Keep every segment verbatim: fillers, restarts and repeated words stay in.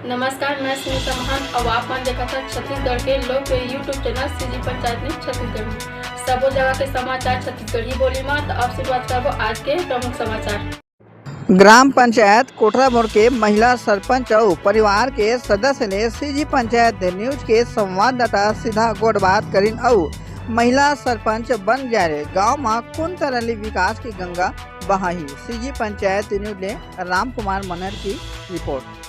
नमस्कार, मैं सुनीता महंत, अउ आप मन देखत हव छत्तीसगढ़ के लोकप्रिय YouTube channel CG panchayat news Chhattisgarhi. सबो जगह के समाचार छत्तीसगढ़ी बोली म, त अब शुरुआत करबो आज के प्रमुख समाचार। ग्राम पंचायत कोटराबोर के महिला सरपंच अउ परिवार के सदस्य ने सीजी पंचायत न्यूज के संवाददाता सीधा गोठबात करिन अउ महिला सरपंच बन जाए ले गांव म कोन तरह ले विकास के गंगा बहाही। सीजी पंचायत न्यूज ले रामकुमार मनहर की रिपोर्ट।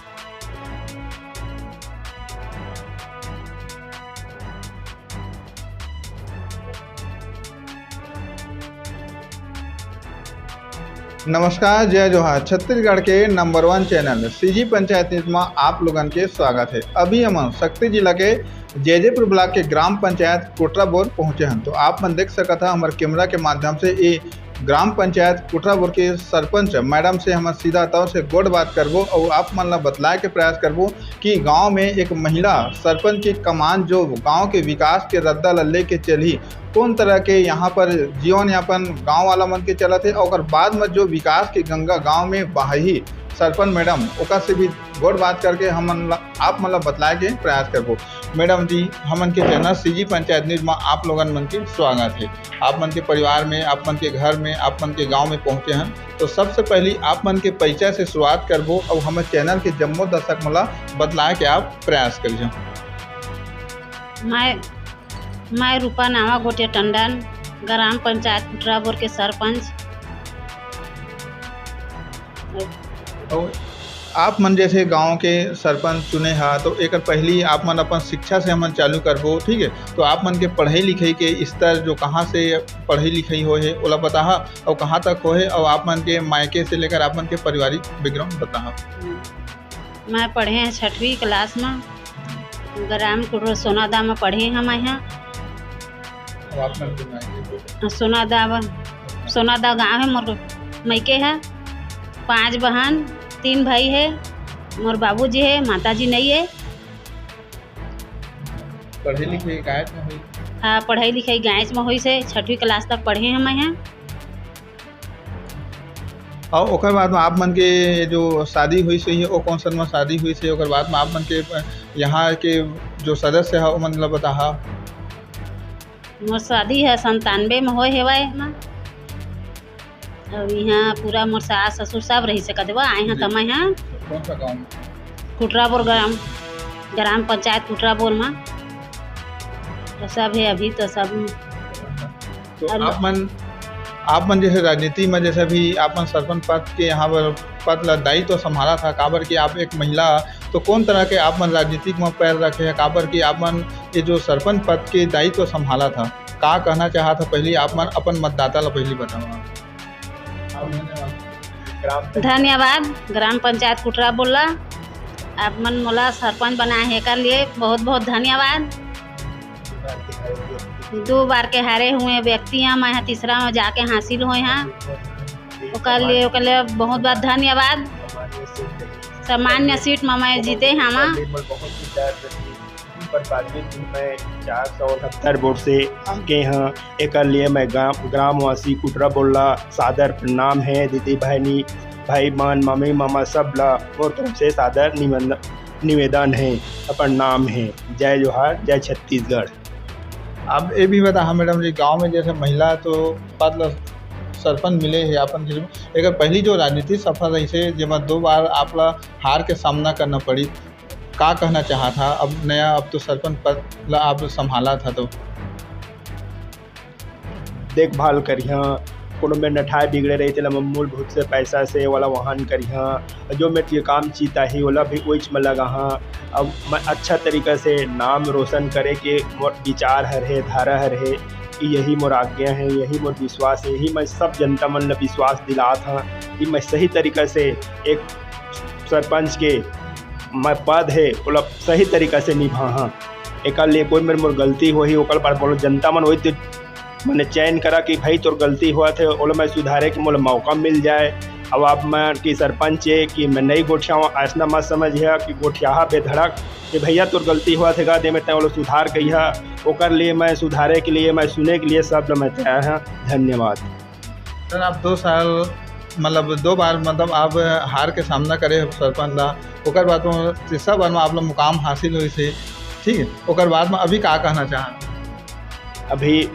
नमस्कार, जय जोहार। छत्तीसगढ़ के नंबर वन चैनल सीजी पंचायत न्यूज में आप लोगन के स्वागत है। अभी हम सक्ती जिला के जैजेपुर ब्लॉक के ग्राम पंचायत कोटराबोर पहुंचे हन। तो आप मन देख सकत हा हमारे कैमरा के माध्यम से ये ग्राम पंचायत कोटराबोर के सरपंच मैडम से हम सीधा तौर से गोठ बात करबो अउ आप मन ला बतलाए के प्रयास करबो कि गांव में एक महिला सरपंच की कमान जो गांव के विकास के रद्दा ला लेके चलही, कौन तरह के यहाँ पर जीवन यापन गांव वाला मन के चलत हे, ओकर बाद में जो विकास के गंगा गांव में बहाही सरपंच मैडम, ओकर से भी गोठ बात करके हमन ला, आप मन ला बतलाए के प्रयास करबो। मैडम जी, हमन के चैनल सीजी पंचायत न्यूज में आप लोगन मन के स्वागत है। आप मन के परिवार में, आप मन के घर में, आप मन के गांव में पहुंचे हन, तो सबसे पहली आप मन के परिचय से शुरुआत करबो अउ हमर चैनल के जम्मो दर्शक मन ला बतलाए के आप प्रयास करिहन। मैं, मैं रूपा नावा गोटिया टंडन, ग्राम पंचायत कुटराबोर के सरपंच। अउ आप मन जैसे गांव के सरपंच चुने हा, तो एकर पहली आप मन अपन शिक्षा से हमन चालू करबो, ठीक है? तो आप मन के पढ़ाई लिखाई के स्तर जो कहाँ से पढ़ाई लिखाई होए हे, ओला बताहा, अउ कहाँ तक होए हे, अउ आप मन के मायके से लेकर आप मन के पारिवारिक background बताहा। मैं पढ़े हँव छठवीं class में, ग्राम कुटरा सोनादा में पढ़े हँव मैं ह। अब आप मन के मायके? सोनादा, सोनादा गाँव है मोर मइके है। पाँच बहन, तीन भाई है। मोर बाबूजी है, माताजी नहीं है। पढ़े लिखे गाँव में होइस? हाँ, पढ़ाई लिखाई गाँव में होइस हे। छठवीं class तक पढ़े हँव मैं ह। अउ ओकर बाद में आप मन के जो शादी होइस हे, ओ कौन सन में शादी होइस हे, ओकर बाद में आप मन के, अ, यहाँ के जो सदस्य हे, ओमन ला बताहा। मोर शादी हे संतानवे में होए हेवय ना। अउ यहाँ पूरा मोर सास ससुर सब रहिस हे कदवा, आए हँव जी। त मैं ह कौन सा गाँव में? कुटराबोर ग्राम, ग्राम पंचायत कुटराबोर में। तो सब हे अभी तो सब। तो अउ आप मन, आप मन जैसे राजनीति में जैसे भी आप मन सरपंच पद के यहाँ पर पद ला दायित्व संभालत हा, काबर कि आप एक महिला, तो कौन तरह के आप मन राजनीतिक में पैर रखे हे, काबर कि आप मन ये जो सरपंच पद के दायित्व संभालत हा, का कहना चाहत हा, पहली आप मन अपन मतदाता ला पहली बतावा। धन्यवाद। ग्राम पंचायत कुटराबोर ला आप मन मोला सरपंच बनाए हे, एकर लिए बहुत बहुत धन्यवाद। दो बार के हारे हुए व्यक्ति हँव, मैं ह तीसरा में जाके हासिल होए हँव। ओकर लिए, ओकर लिए बहुत बहुत धन्यवाद। सामान्य seat में मैं जीते हँव। पर बावजूद भी मैं चार सौ उनहत्तर वोट से आगे हँव। एकर लिए मैं ग्राम, ग्रामवासी कुटराबोर ला सादर प्रणाम हे। दीदी बहनी, भाई बहन, मम्मी मामा सब ला मोर तरफ से सादर निमन-, निवेदन हे, प्रणाम हे। जय जोहार, जय छत्तीसगढ़। आप ये भी बताहा मैडम जी, गांव में जैसे महिला तो पद ला सरपंच मिले हे अपन के, एकर पहली जो राजनीतिक सफर रहिस हे, जेमा दो बार आप ला हार के सामना करना पड़ी, का कहना चाहत हा? अब नया, अब तो सरपंच पद ला आप संभालत हा तो। देखभाल करिहा, कोनो मेर नठाए बिगड़े रही, तेला मैं मूलभूत से पैसा से ओला वहन करिहा। जो मेर के काम चित आही, ओला भी ओइच में लगाहा। अब मैं अच्छा तरीका से नाम रोशन करे के मोर विचार हर हे, धारा हर हे, कि यही मोर आज्ञा हे, यही मोर विश्वास हे, यही मैं सब जनता मन ला विश्वास दिलात हा कि मैं सही तरीका से एक सरपंच के मैं पद हे, ओला सही तरीका से निभाहा। एकर लिए कोई मेर मोर गलती होही, ओकर बर बोलो, जनता मन होही, तो मने चयन करा कि भाई, तोर गलती होवत हे, ओला मैं सुधारे के मोला मौका मिल जाए। अब आप मन की सरपंच हे कि मैं नहीं गोठियाऊँ, ऐसना मत समझिया कि गोठियाहा बेधड़क कि भैया, तोर गलती होवत हे गा, दे में तैं ओला सुधार कहिया, ओकर लिए मैं सुधारे के लिए, मैं सुने के लिए सब ल मैं तैयार हूँ। धन्यवाद। सर, आप दो साल मतलब दो बार, मतलब आप हार के सामना करे हो सरपंच ला, ओकर बाद में तीसरा बार में आप लोग मुकाम हासिल होइस हे, ठीक है, ओकर बाद में अभी का कहना चाहत? अभी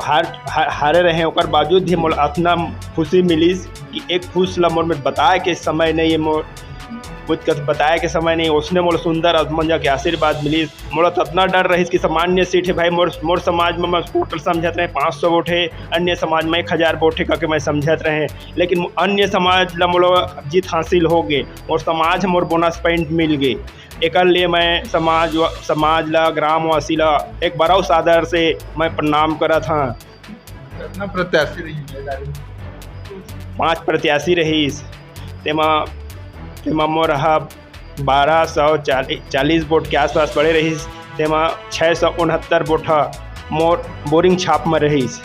हार, हार, हारे रहे, ओकर बावजूद भी मोला अतना खुशी मिलिस कि एक खुश ला मोर में बताए के समय नहीं है, मोर कुछ कस बताए के समय नहीं, उसने मोला सुंदर आत्मन जाके आशीर्वाद मिलिस। मोला तो अतना डर रहिस कि सामान्य सीट है भाई, मोर, मोर समाज में मैं टोटल समझत रहे पाँच सौ वोट है, अन्य समाज में एक हजार वोट है करके मैं समझत रहे, लेकिन अन्य समाज ला मोला जीत हासिल हो गए, मोर समाज मोर बोनस पॉइंट मिल गए। एकर लिए मैं समाज व-, समाज ला, ग्रामवासी ला एक बड़ा सादर से मैं प्रणाम करत हाँ। कितना प्रत्याशी रही है गाड़ी? पाँच प्रत्याशी रहिस, तेमा, तेमा मोर ह बारह सौ चालीस वोट के आसपास पड़े रहिस, तेमा छः सौ उनहत्तर वोट ह मोर बोरिंग छाप में रहिस।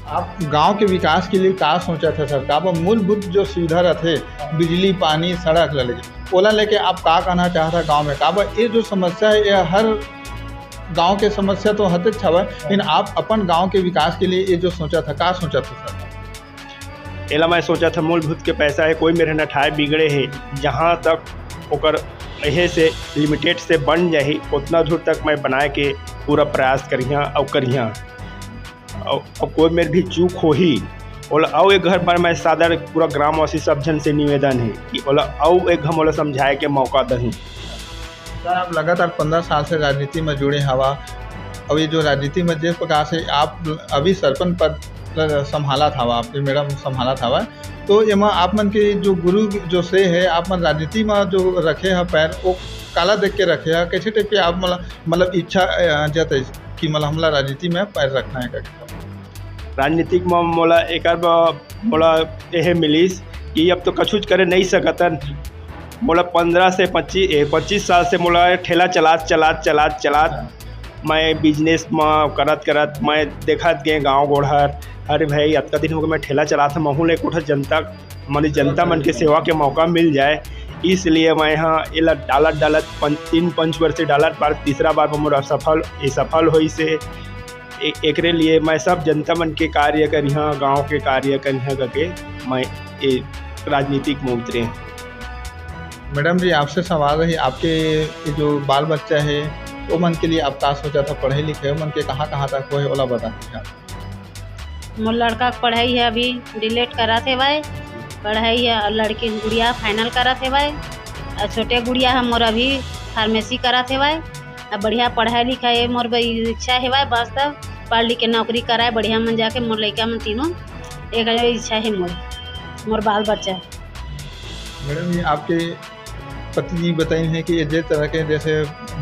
आप गांव के विकास के लिए का सोचत हे सर? का बा मूलभूत जो सुविधा रहथे, बिजली, पानी, सड़क ला लेके, ओला लेके आप का कहना चाहत हे गांव में? का बा ये जो समस्या है, ये हर गांव के समस्या तो हतेच हवय, लेकिन आप अपन गांव के विकास के लिए ये जो सोचत हे, का सोचत हे सर? एला मैं सोचत हे मूलभूत के पैसा है, कोई मेरे न ठाए बिगड़े है, जहाँ तक ओकर एहे से लिमिटेड से बन जाही, उतना दूर तक मैं बनाए के पूरा प्रयास करिहा अउ करिहा। अउ, अउ कोई मेर भी चूक होही, ओला अउ एक घर बार मैं सादर पूरा ग्रामवासी सब झन से निवेदन हे कि ओला अउ एक घम ओला समझाए के मौका दही। सर, आप लगातार पंद्रह साल से राजनीति में जुड़े हवा, अउ ये जो राजनीति में जिस प्रकार से आप अभी सरपंच पद ल-, संभालत हवा, आपके मैडम संभालत हवा, तो एमा आप मन के जो गुरु जो से है, आप मन राजनीति में जो रखे ह पैर, वो काला देख के रखे ह, कैसे टाइप के आप मतलब, मतलब इच्छा, अ, जतइस कि मतलब हमला राजनीति में पैर रखना है करके? राजनीतिक म मोला एकर ब-, मोला एहे मिलिस कि अब तो कछुच करे नहीं सकतन। मोला पंद्रह से पच्चीस, ए, पच्चीस साल से मोला ठेला चलात, चलात, चलात, चलात मैं बिजनेस म करत, करत मैं देखत गए गाँव गोढ़र, "अरे भाई, अतका दिन हो गए मैं ठेला चलात हूँ, महूँ ले एक ठो जनता, माने जनता मन के सेवा के मौका मिल जाए।" इसलिए मैं ह एला डालत, डालत पन-, तीन पंच वर्ष से डालत बार तीसरा बार मोर असफल, ये सफल होइस हे। ए-, एकरे लिए मैं सब जनता मन के कार्य करिहा, गांव के कार्य करिहा करके मैं ए राजनीतिक में उतरे। मैडम जी, आपसे सवाल रही, आपके ये जो बाल बच्चा है, वो मन के लिए आप का सोचत हे, पढ़े लिखे, वो मन के कहाँ, कहाँ तक होए, ओला बता दीजिए आप। मोर लड़का के पढ़ाई है अभी डिलीट करत हेवय, पढ़ाई है, और लड़की गुड़िया फाइनल करत हेवय, और छोटे गुड़िया है मोर अभी फार्मेसी करत हेवय। अब बढ़िया पढ़ाई लिखाई मोर ब-, इच्छा हेवय, बस त पढ़ लिख के नौकरी कराए बढ़िया मन जाके मोर लइका मन तीनों एक इच्छा है मोर, मोर बाल बच्चा। मैडम, ये आपके पत्नी बताइन हे कि ये जे तरह के जैसे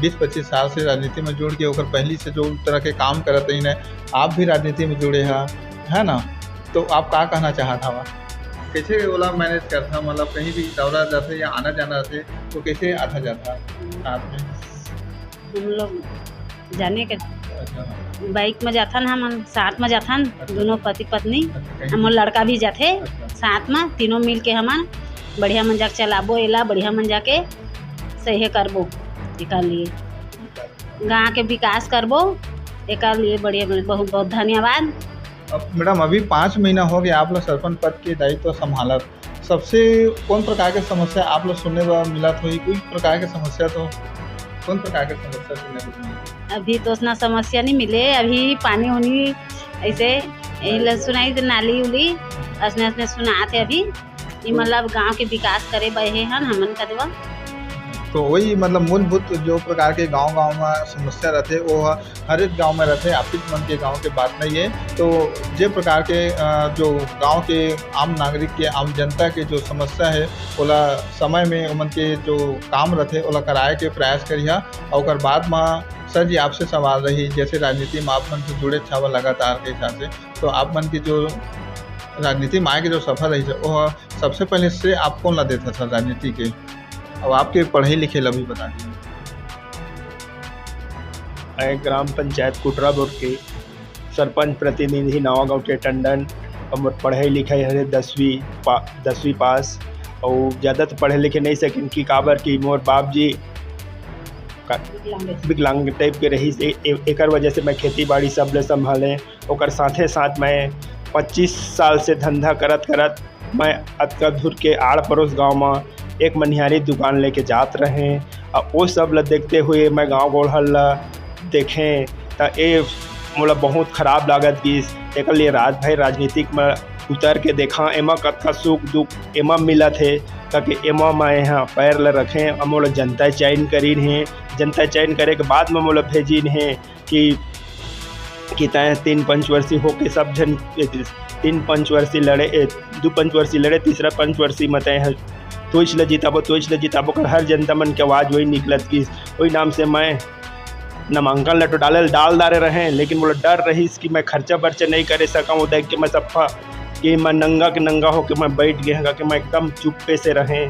बीस पच्चीस साल से राजनीति में जुड़ के ओकर पहली से जो तरह के काम करत रहिन हे, आप भी राजनीति में जुड़े हा, है ना? तो आप का कहना चाहत हवा? कैसे ओला मैनेज करथा, मतलब कहीं भी दौरा जाथे या आना जाना रहथे तो कैसे आता जाथा साथ में? हम लोग जाने के अच्छा। बाइक में जाथन, हमन साथ में जाथन, अच्छा। दोनों पति पत्नी, अच्छा, कहीं हमर भी लड़का भी जाथे अच्छा। साथ में, तीनों मिल के हमन बढ़िया मन जाके चलाबो, एला बढ़िया मन जाके सही करबो, एकर लिए गाँव के विकास करबो, एकर लिए बढ़िया, बहुत बहुत धन्यवाद। अब मैडम, अभी पाँच महीना हो गया आप लोग सरपंच पद के दायित्व संभालत, सबसे कौन प्रकार के समस्या आप लोग सुनने बर मिलत होही? कोई प्रकार के समस्या तो, कौन प्रकार के समस्या सुनने बर मिलत? अभी तो उतना समस्या नहीं मिले, अभी पानी उनी ऐसे यही ला सुनाई दे, नाली उली असने असने सुनात हे अभी। ये मतलब गांव के विकास करे बर हे हन हमन कदवा। तो वही मतलब मूलभूत जो प्रकार के गांव-गांव में समस्या रहथे, वो हर एक गांव में रहथे, आप मन के गांव के बात नहीं है। तो जे प्रकार के, अ, जो गांव के आम नागरिक के, आम जनता के जो समस्या है, ओला समय में ओमन के जो काम रहथे, ओला कराए के प्रयास करिहा। और ओकर बाद में सर जी आपसे सवाल रही, जैसे राजनीति में आप मन से जुड़े हवा लगातार के हिसाब से, तो आप मन के जो राजनीति में आए के जो सफर रही, वो सबसे पहले श्रेय आप कोन ला देथा सर राजनीति के? अब आपके पढ़े लिखे ला भी बता दीजिए। मैं ग्राम पंचायत कुटरा बोर्ड के सरपंच प्रतिनिधि नवा गांव के टंडन, और मोर पढ़ाई लिखाई हरे दसवीं पा-, दसवीं पास, और ज़्यादा तो पढ़े लिखे नहीं सकिन कि काबर कि मोर बाप जी का-, विकलांग। विकलांग टाइप के रहिस, ए-, ए-, एकर वजह से मैं खेती बाड़ी सब ले संभाले। ओकर साथे साथ मैं पच्चीस साल से धंधा करत करत मैं अतका दूर के आड़ पड़ोस गांव म एक मनिहारी दुकान लेके जात रहें। अउ ओ सब ल देखते हुए मैं गांव गोढ़ल ल देखें, त ए मोला बहुत खराब लागत गिस। एकर लिए राज भाई राजनीतिक म उतर के देखा, एमा कतका सुख दुख एमा मिलत हे, ताकि एमा मैं ह पैर ल रखें। अउ मोला जनता चयन करीन हे, जनता चयन करे के बाद म मोला भेजिन हे कि कि तैं तीन पंचवर्षी होके सब झन, तीन पंचवर्षी लड़े, ए, दू पंचवर्षी लड़े, तीसरा पंचवर्षी म तैं ह तोइच ल जिताबो, तोइच ल जिताबो कर हर जनता मन के आवाज वही निकलत गिस। वही नाम से मैं नामांकन ल तो डाले ल डाल डारे रहें, लेकिन मोला डर रहिस कि मैं खर्चा बर्चा नहीं करे सकंव। वो देख के मैं सफा कि मैं नंगा के नंगा होके मैं बैठ गए हंव, कि मैं एकदम चुप्पे से रहें।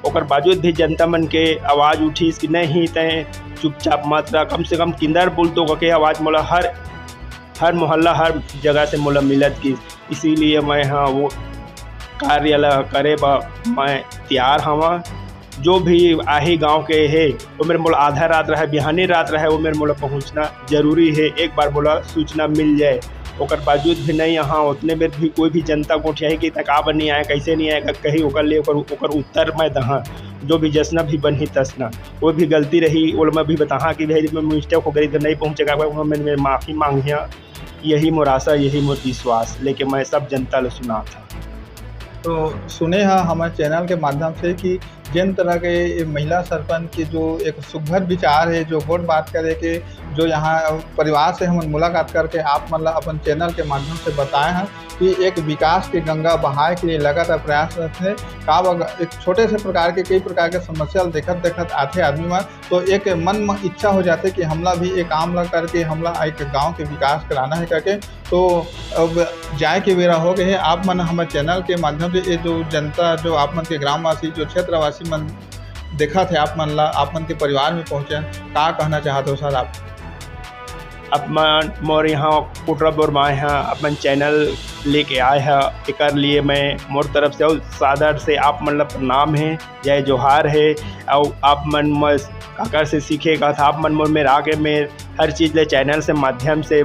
ओकर बावजूद भी जनता मन के आवाज उठिस कि नहीं, तैं चुपचाप मत रह, कम से कम किंदर बोल तो, के आवाज मोला हर, हर मोहल्ला, हर जगह से मोला मिलत गिस। इसीलिए मैं ह वो कार्य ला करे बर मैं तैयार हवं। जो भी आही गांव के हे, वो मेर मोला आधा रात रहे, बिहानी रात रहे, वो मेर मोला पहुंचना जरूरी हे। एक बार मोला सूचना मिल जाए, ओकर बावजूद भी नहीं आहा, उतने बेर भी कोई भी जनता गोठियाही कि तैं काबर नहीं आए, कैसे नहीं आए, कही ओकर ले ओकर, ओकर उत्तर मैं दहा। जो भी जसना भी बनही तसना, वो भी गलती रही, ओला मैं भी बताहा कि भाई मैं मिस्टेक हो गई तो नहीं पहुंचेगा, मैं, मैं, मैं माफी मांगिया। यही मोर आशा, यही मोर विश्वास लेके मैं सब जनता ल सुनात हूँ। तो सुने हा हमारे चैनल के माध्यम से कि जेन तरह के ये महिला सरपंच के जो एक सुघर विचार है, जो गोठ बात करे के, जो यहाँ परिवार से हमन मुलाकात करके आप मन ला अपन चैनल के माध्यम से बताए हैं कि एक विकास के गंगा बहाए के लिए लगातार प्रयासरत है। का बग-, एक छोटे से प्रकार के कई प्रकार के समस्या ल देखत देखत आथे आदमी मन, तो एक मन म इच्छा हो जाथे कि हमला भी एक काम ला करके हमला एक गांव के विकास कराना है करके। तो अब जाए के बेरा हो गए है। आप मन हमर चैनल के माध्यम से ये जो जनता, जो आप मन के ग्रामवासी, जो क्षेत्रवासी मन देखत है आप मन ला, आप मन के परिवार में पहुँचे, का कहना चाहत हो सर आप? आप मन मोर यहाँ कुटरा बोर में आए हैं, अपन चैनल लेके आए हैं, एकर लिए मैं मोर तरफ से अउ सादर से आप मन ला प्रणाम है, जय जोहार है। अउ आप मन म काकर से सीखे का था, आप मन मोर मेर आके मैं हर चीज ले चैनल से माध्यम से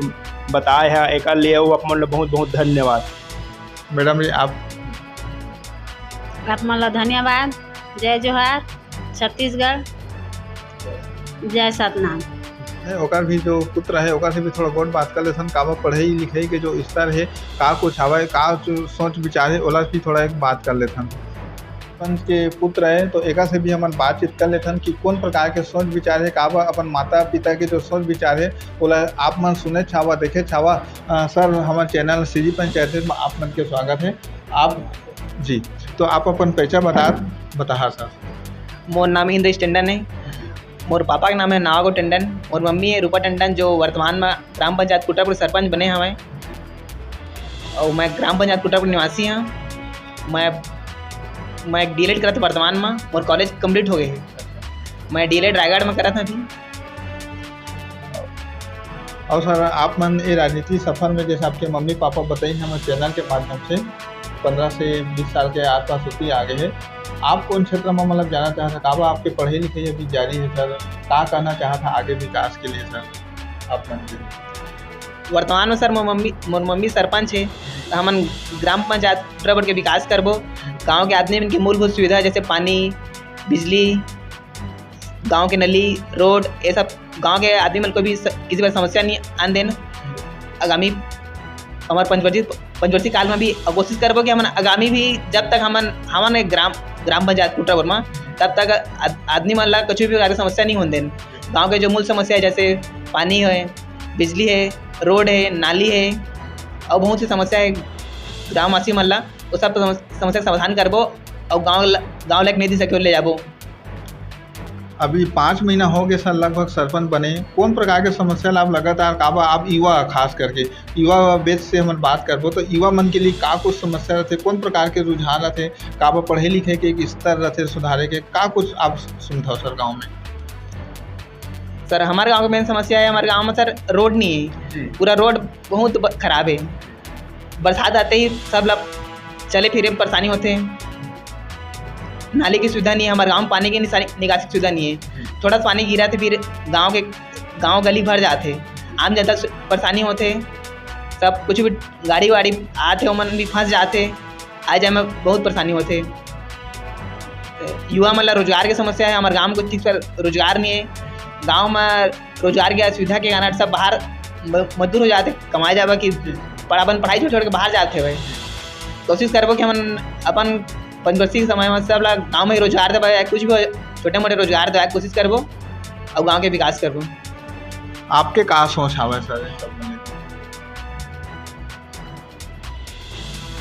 बताए हैं, एकर लिए अउ आप मन ला बहुत बहुत धन्यवाद। मैडम जी, आप आप मन ला धन्यवाद। जय जोहार, छत्तीसगढ़, जय सतनाम। नहीं, ओकर भी जो पुत्र है, ओकर से भी थोड़ा गोठ बात कर लेथन। काबर पढ़ाई लिखाई के जो स्तर है, का कुछ हवय, का जो सोच विचार है, ओला भी थोड़ा एक बात कर लेथन। पंच के पुत्र है, तो एकर से भी हमन बातचीत कर लेथन कि कौन प्रकार के सोच विचार है, काबर अपन माता पिता के जो सोच विचार है, ओला आप मन सुने छावा, देखे छावा। अ, सर, हमर चैनल सीजी पंचायत में आप मन के स्वागत है। आप जी, तो आप अपन परिचय बता, बताहा सर। मोर नाम इंद्रेश टंडन है। मोर पापा के नाम है नावागो टंडन। मोर मम्मी है रूपा टंडन, जो वर्तमान में ग्राम पंचायत कुटरापुर सरपंच बने हवय। और मैं ग्राम पंचायत कुटरापुर निवासी हूँ। मैं, मैं डीएलएड करत वर्तमान में, मोर कॉलेज कंप्लीट हो गए है। मैं डीएलएड रायगढ़ में करत हूँ अभी। और सर, आप मन ये राजनीति सफर में, जैसे आपके मम्मी पापा बताइन हमारे चैनल के माध्यम से, पंद्रह से बीस साल के आसपास होती आगे है, आप कौन क्षेत्र में मतलब जाना चाहत है? काबर आपके पढ़ाई लिखाई अभी जारी है सर, का कहना चाहत है आगे विकास के लिए सर आप मन के? वर्तमान में सर मोर मम्मी, मोर मम्मी सरपंच है, तो हमन ग्राम पंचायत कुटरापुर के विकास करबो। गांव के आदमी मन के मूलभूत सुविधा जैसे पानी, बिजली, गांव के नली, रोड, ये सब गांव के आदमी मन को भी स-, किसी बार समस्या नहीं आन देन। आगामी हमारे पंचवर्षी, पंचवर्षी काल में भी कोशिश करबो कि हमन आगामी भी, जब तक हमन, हमन एक ग्राम, ग्राम पंचायत कुटरापुर में, तब तक आद-, आदमी मन ला कुछ भी प्रकार की समस्या नहीं होने देन। गांव के जो मूल समस्या है, जैसे पानी है, बिजली है, रोड है, नाली है, और बहुत सी समस्या है ग्रामवासी मन ला, वो सब समस-, समस्या का समाधान करबो और गांव ल-, गांव लायक नहीं दे सके, ले जाबो। अभी पाँच महीना हो गए सर, लगभग सरपंच बने। कौन प्रकार के समस्या ला आप लगातार, काबा आप युवा, खास करके युवा बेस से हमन बात करबो, तो युवा मन के लिए का कुछ समस्या रहते, कौन प्रकार के रुझान रहते, काबा पढ़े लिखे के एक स्तर रहते सुधारे के, का कुछ आप सुनथव सर गांव में? सर, हमारे गांव की मेन समस्या है, हमारे गांव में सर रोड नहीं है। जी। पूरा रोड बहुत ब-, खराब है। बरसात आते ही सब ला चले फिरे में परेशानी होते हैं। नाली की सुविधा नहीं है, हमारे गांव में पानी की निसा-, निकासी की सुविधा नहीं है। जी। थोड़ा सा पानी गिरा तो फिर गांव के, गांव गली भर जाते हैं। आम जनता सु-, परेशानी होते हैं। सब कुछ भी गाड़ी वाड़ी आथे, ओमन भी फंस जाथे, आए जाए में बहुत परेशानी होथे। युवा मन ला रोजगार के समस्या हे, हमर गांव में कोई ठीक से रोजगार नहीं हे। गांव में रोजगार के असुविधा के कारण सब बाहर म-, मजदूर हो जाथे, कमाए जाबे कि पढ़-, अपन पढ़ाई छोड़, छोड़ के बाहर जाथे भाई। कोशिश करबो कि हमन अपन पंचवर्षीय के समय में सब ला गांव में ही रोजगार देवाए, कुछ भी हो, छोटे मोटे रोजगार देवाए के कोशिश करबो और गांव के विकास करबो। आपके का सोच हवय सर, ये सब को लेकर?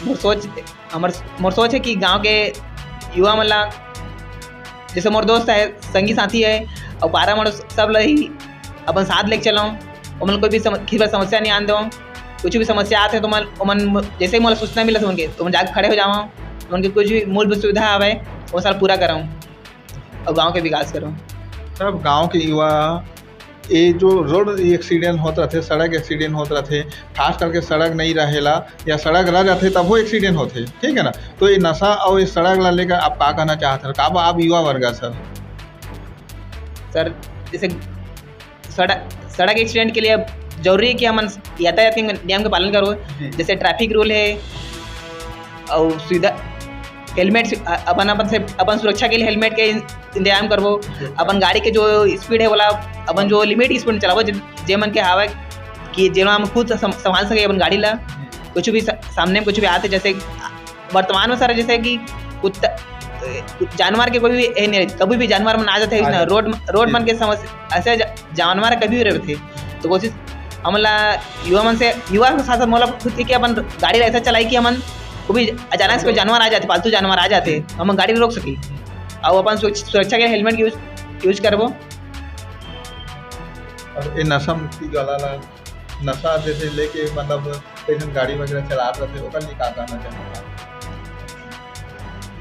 मोर सोच, हमर, मोर सोच हे कि गांव के युवा मन ला, जैसे मोर दोस्त हे, संगी साथी हे, और पारा मन सब ला ही अपन साथ लेके चलंव। ओमन कोई भी सम-, किसी बार समस्या नहीं आन देवंव। कुछ भी समस्या आथे तो ओमन, ओमन जैसे ही मोला सूचना मिलत हे ओमन के, तो ओमन जाके खड़े हो जावंव। ओमन के कुछ भी मूलभूत सुविधा हवय, वो सारा पूरा करंव और गांव के विकास करंव। सर, अब गांव के युवा, ये जो रोड एक्सीडेंट होत रथे, सड़क एक्सीडेंट होत रथे, खास करके सड़क नहीं रहेला या सड़क रह जाथे तभो एक्सीडेंट होथे, ठीक है ना? तो ये नशा और ये सड़क ला लेकर आप का कहना चाहत हव? का बा आप युवा वर्ग आ सर? सर, जैसे सड़क, सड़क एक्सीडेंट के लिए अब जरूरी है कि हमन यातायात के नियम के पालन करो, जी। जैसे ट्रैफिक रूल है और सुविधा, हेलमेट से, अ-, अपन, अपन से, अपन सुरक्षा के लिए हेलमेट के इंतजाम करबो। जी। अपन गाड़ी के जो स्पीड है, ओला अपन जो लिमिट स्पीड में चलाबो, जे, जे मन के हावय कि जेमा हम खुद सम-, संभाल सके अपन गाड़ी ला। जी। कुछ भी सा-, सामने में कुछ भी आथे, जैसे वर्तमान में सर, जैसे कि कुत्ता, ए, जानवर के कोई भी, ए, नहीं, कभी भी जानवर मन आ जाथे, आ ना, जाथे। रोड, रोड जी। मन के समस्या, ऐसे जा-, जानवर कभी भी रहथे। तो कोशिश हमन ला, युवा मन से, युवा के साथ साथ मोला खुद के, कि अपन गाड़ी ला ऐसा चलाई कि हमन को भी अचानक से कोई जानवर आ जाथे, पालतू जानवर आ जाथे, हमन गाड़ी रोक सकी। और अपन सुरक्ष-, सुरक्षा के हेलमेट यूज, यूज करबो। और ये नशा मुक्ति वाला ला, नशा जैसे लेके मतलब कई झन गाड़ी वगैरह चलात रथे, ओकर लिए का कहना चाहूँगा?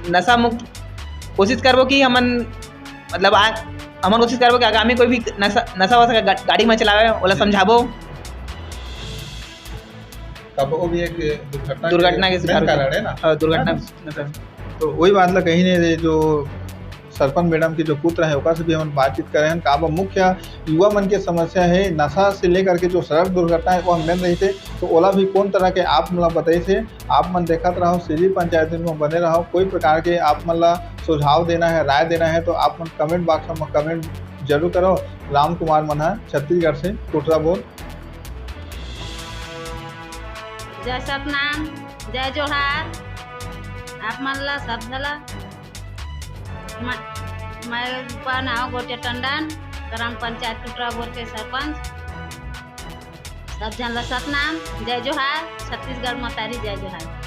नशा मुक्त कोशिश करबो कि हमन, मतलब, आ, हमन कोशिश करबो कि आगामी कोई भी नशा, नशा वशा गा-, गाड़ी में चलावे, ओला जी। समझाबो। तब वो भी एक दुर्घटना दुर्घटना के के शिकार main हो जाए। कारण है ना? हाँ, दुर्घटना, है ना? नशा। तो वही बात ला कहीं ने, जो सरपंच मैडम के जो पुत्र है, ओकर से भी हमन बातचीत करे हन। का बा मुख्य युवा मन के समस्या है, नशा से लेकर के जो सड़क दुर्घटना है, वो मेन रहिथे। तो ओला भी कौन तरह के आप मन ला बताइस हे, आप मन देखत रहो, सीधी पंचायत में बने रहो। कोई प्रकार के आप मन ला सुझाव देना है, राय देना है, तो आप मन comment box में comment जरूर करो। राम कुमार मनहा, छत्तीसगढ़ से, कुटरा बोल। जय सतनाम, जय जोहार, आप मन ला सब झला। मैं, मैं रूपा नाव गोटे टंडन, ग्राम पंचायत टुटरा बोर के सरपंच। सब झन ला सतनाम, जय जोहार, छत्तीसगढ़ मतारी जय जोहार।